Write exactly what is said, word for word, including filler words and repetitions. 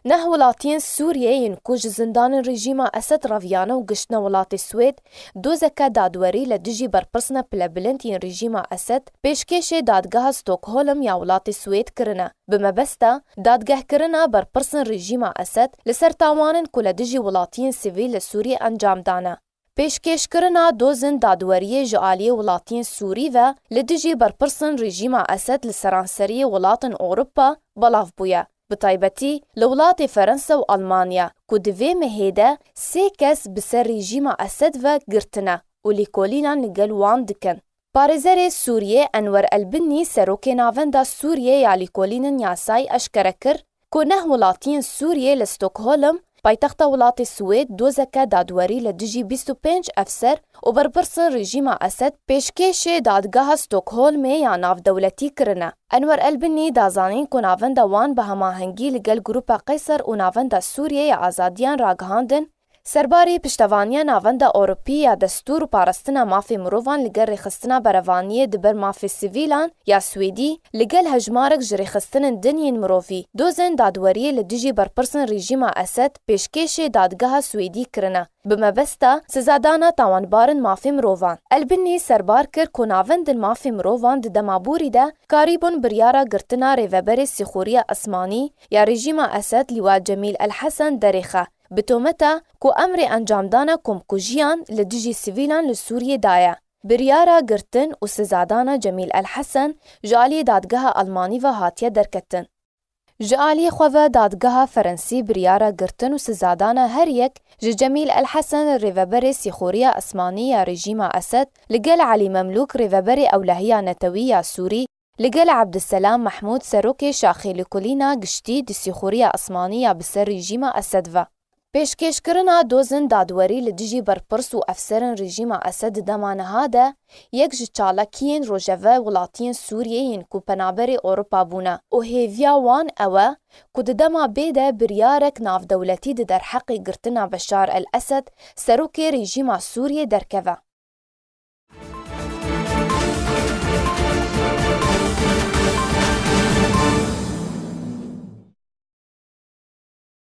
Neh welatiyên Sûriyê yên ku ji zindanên rejîma Esed reviyane û giştine welatê Swêd, dozeke dadwerî li dijî berpirsine pilebilind yên rejîma Esed pêşkêşê dadgeha Stockholm ya welatê Swêd kirine, bi mebesta dadgehkirina berpirsên rejîma Esed li ser tawanên ku li dijî welatiyên sivîl li Sûriyê encam dane. Pêşkêşkirina dozên dadweriyê ji aliyê welatiyên Sûrî ve li dijî berpirsên rejîma Esed li seranseriyê welatên Ewropa belav bûye. Bi taybetî li welatê Ferensa û Almanya ku di vê mehê de sê kes bi ser rejîma Esed ve girtine û lêkolînan li gel wan dikin. Parêzerê Sûriyê Enwer Elbinî serokê Navenda Sûriyê ya Lêkolînên Yasayî eşkere kir ku neh welatiyên Sûriyê li Stockholm, paytexta welatê Swêd, dozeke dadwerî li dijî bîst û pênc efser û berpirsên rejîma Esed pêşkêşê dadgeha Stockholmê ya navdewletî kirine. Enwer Elbinî da zanîn ku navenda wan bi hemahengî li gel Grupa Qeyser û Navenda Sûriyê ya Azadiyan ragihandin, serbarî piştevaniya Navenda Ewropî ya Destûr û Parastina Mafê Mirovan li gel rêxistina berevaniyê di ber mafê sivîlan ya Swêdî, li gel hejmarek ji rêxistinên din yên mirovî, dozên dadweriyê li dijî berpirsên rejîma Esed pêşkêşê dadgeha Swêdî kirine, bi mebesta sizadana tawanbarên mafê mirovan. Elbinî serbar kir ku navendên mafê mirovan di dema borî de karîbûn biryara girtina rêveberê Sîxuriya Esmanî ya rejîma Esed Lîwa Cemîl El Hesen derêxe, bi tometa ku emrê encamdana komkujiyan li dijî sivîlan li Sûriyê daye. Biryara girtin û sizadana Cemîl El Hesen ji aliyê dadgeha Almanî ve hatiye derketin. Ji aliyê xwe ve dadgeha Ferensî biryara girtin û sizadana her yek ji Cemîl El Hesen rêveberê Sîxuriya Esmanî ya rejîma Esed, li gel Elî Memlûk rêveberê ewlehiya netewî ya Sûrî, li gel Ebdiselam Mehmûd serokê şaxê lêkolîna giştî di Sîxuriya Esmanî ya bi ser rejîma Esed ve. Pêşkêşkirina dozên dadwerî li dijî berpirs û efserên rejîma Esed di dema niha de yek ji çalakiyên rojeve welatiyên Sûriyê yên ku penaberê Ewropa bûne û hêviya wan ew e ku di dema bê de biryarek navdewletî di derheqê girtina Beşar El Esed, serokê rejîma Sûriyê derkeve.